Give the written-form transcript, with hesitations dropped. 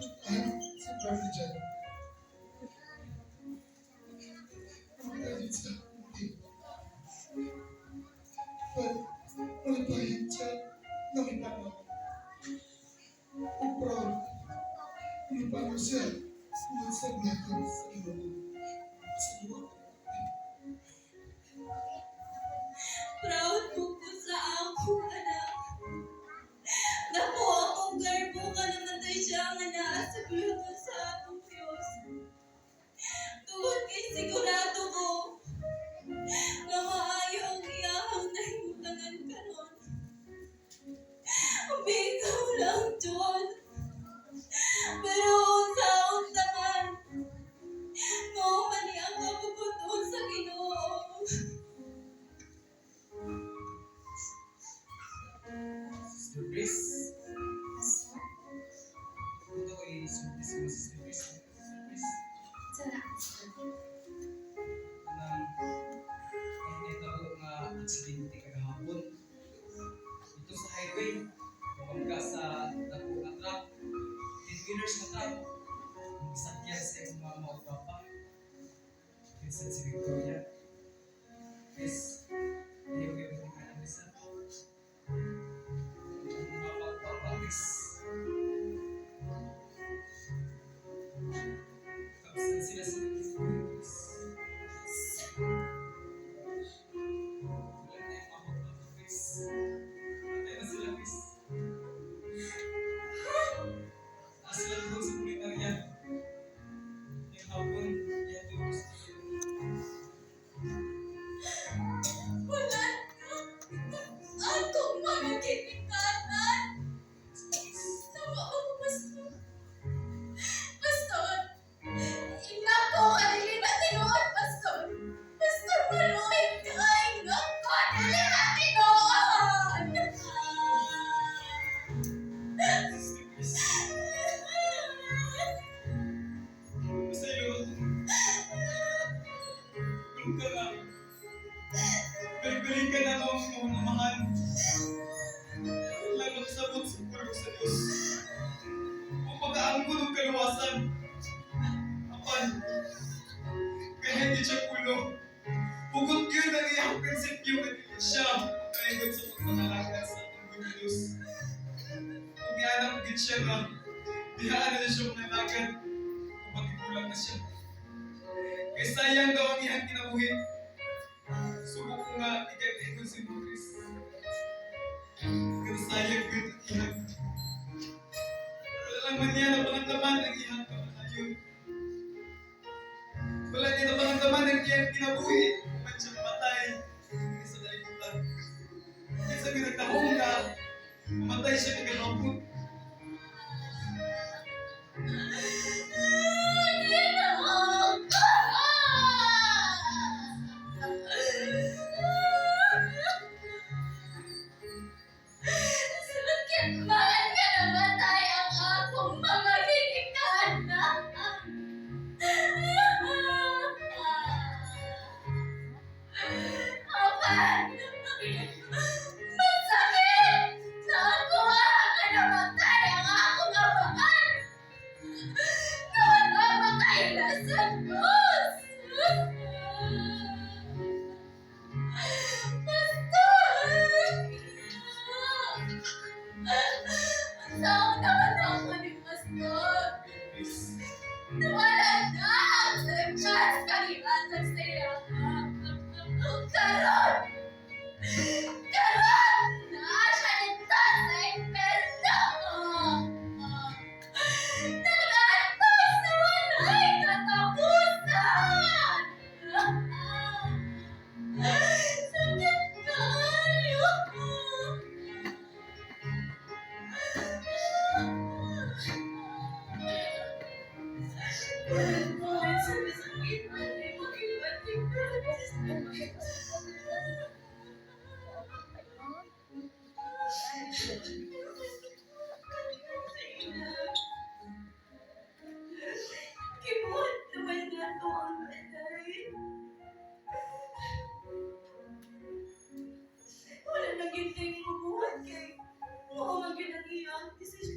Napuntahan si Brother John. Namatay din sa hindi. But malipayan siya ng ipanaw. O proud. Malipano siya tungod sa buhaton sa Ginoo sa duwa. Proud mo ko sa akong anak. Dako akong garbo ka namatay siya nga naa sa gulutan sa atong Diyos. Tungod kay sigurado ko nga maayo ang iyahang nahimutangan karon. Ikaw lang, John. Pero unsaon ta man, mao man ni ang kabubut-on sa Ginoo. Sister Chris. Ito ay surprise mo, Sister Chris. Sister Chris. Sana. Kanang ay tao nga aksidente kagahapon. Dito sa highway, mabangga sa dako nga truck. 10 wheelers na truck. Ang isakyan sa iyong mama o papa. Pinsan si Victoria. Chris, ayaw kayo mga bisa. Ang mama at papa, Chris. Kapsan sila sa Chris. Wala na yung mama at papa, Chris. Patay na sila, Chris. Ah, sila doon sa pulitarya. Yung hapon, yan doon sa Wala na. Akong mga ginikanan. Tama ba mo, Pastor? Pastor, ina ko ka dili na tinuod, Pastor. Pastor, maluoy kay nga ko dili na tinuod. Sister Chris. Masaya ako. Tulog ka na. Balik-balik ka na ang mga amahan. Lang makasabot sa pulong sa Diyos. Kung pag-aangkon ng kaluwasan. Apan, kaya hindi siya kulo. Hugot yun ang iyang prinsipyo na dili siya makaingon sa pagpangalagad sa atong Diyos. Kung ianam gid siya nga, dihaan na siya manalagad kung matigulang na siya. Kay sayang daw ang iyang kinabuhi. Subo ko nga ikay si Chris. Kaya sayang gud ang iyang. Wala lang man niya napangandaman ang iyang kamatayon. Wala niya napangandaman ang iyang kinabuhi. Kung man siya mamatay, hindi sa kalibutan. Kinsa ginagtahong nga, mamatay siya kagahapon. Ginoo ko! Sakit man nga namatay ang akong mga ginikanan. Apan, masakit sa ako nga namatay ang akong amahan. Na wala makaila sa Diyos. Pastor! Saan naman ako ni Pastor? Chris, Nawala na ang chance kalimatag sa iya. Karon! Karon! Naa siya dito sa imperno! Nag-antos sa walay katapusan! Sakit kaayo! Sakit man eh, makibatik. Gibuhat naman nato ang tanan. Wala na gyud tay mabuhat kay mao man gyud ang iyang desisyon.